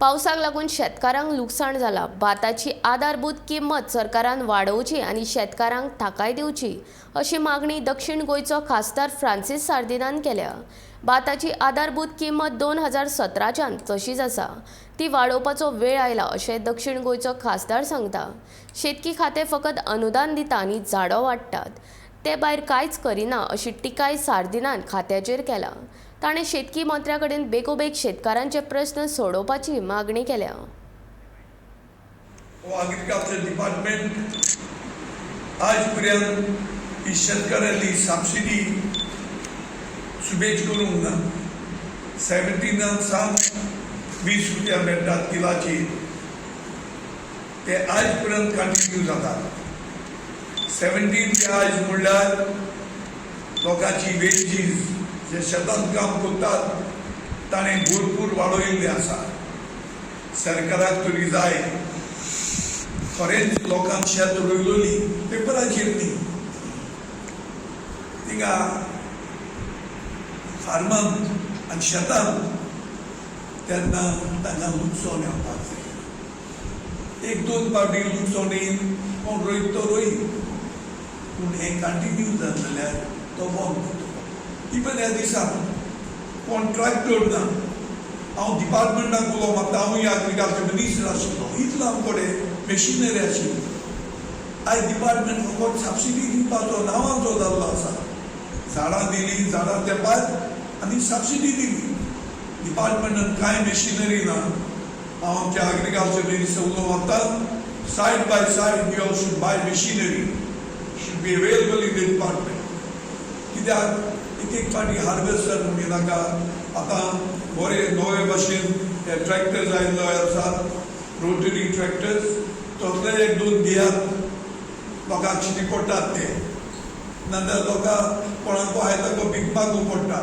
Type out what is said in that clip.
पावसाक लागून शेतकारांक लुकसाण जाला. भाताची आधारभूत किंमत सरकारान वाडोवची आनी शेतकारांक थाकाय दिवची अशी मागणी दक्षिण गोंयचो खासदार फ्रांसीस सार्दिनान केल्या. भाताची आधारभूत किंमत 2017च्यान तशीच आसा, ती वाडोवपाचो वेळ आयला अशें दक्षिण गोंयचो खासदार सांगता. शेतकी खातें फकत अनुदान दिता आनी झाडो वाडटात, ते भायर कांयच करिना अशी टिकाय सार्दिनान खात्याचेर केला. ताणें शेतकी मंत्र्या कडेन बेगोबेग शेतकारांचे प्रस्न सोडोवपाची मागणी केल्या. हो एग्रीकल्चर डिपार्टमेंट आज पर्यंत ही शेतकऱ्यांली सबसिडी सुबेज करूंक ना. 17नान सावन 20 रुपया मेळटात किलाचेर, ते आज पर्यंत कंटिन्यू जातात. 17 ते आज म्हणल्यार लोकांची वेजीस, जे शेतांत काम करतात ताणें भरपूर वाडयल्लें आसा. सरकाराक तरी जाय, खरेंच लोकांक शेत रोयलोली पेपराचेर न्ही, थिंगा फार्मांत आनी शेतांत, तेन्ना तांकां लुकसाण येवपाक जाय. एक दोन फावटी लुकसाण येवन कोण रोयत तो रोयी, पूण हें कंटिन्यू जालें जाल्यार तो बंद करतलो. इवन ह्या दिसा कोण ट्रॅक्टर ना. हांव डिपार्टमेंटाक उलो मारता. हांवूय एग्रीकल्चर मिनिस्टर आशिल्लो, इतलो आमचे कडेन मशिनरी आशिल्ली. आयज डिपार्टमेंट फकत सबसिडी दिवपाचो नांवाचो जाल्लो आसा. झाडां दिली, झाडां तेंपार आनी सबसिडी दिली. डिपार्टमेंटान कांय मशिनरी ना. हांव आमच्या एग्रीकल्चर मिनिस्टर उलो मारता, side by side you all should buy machinery, should be available in the department. कित्याक एक एक फावटी हार्वेस्टर म्हणी नाका, आतां बरे नवे भाशेन हे ट्रॅक्टर्स आयिल्ले आसात, रोटरी ट्रॅक्टर्स, तसले एक दोन दियात, लोकांक शिटी पडटात ते. नाजाल्यार लोकांक कोणाक आहाय ताका भीक मागूंक पडटा.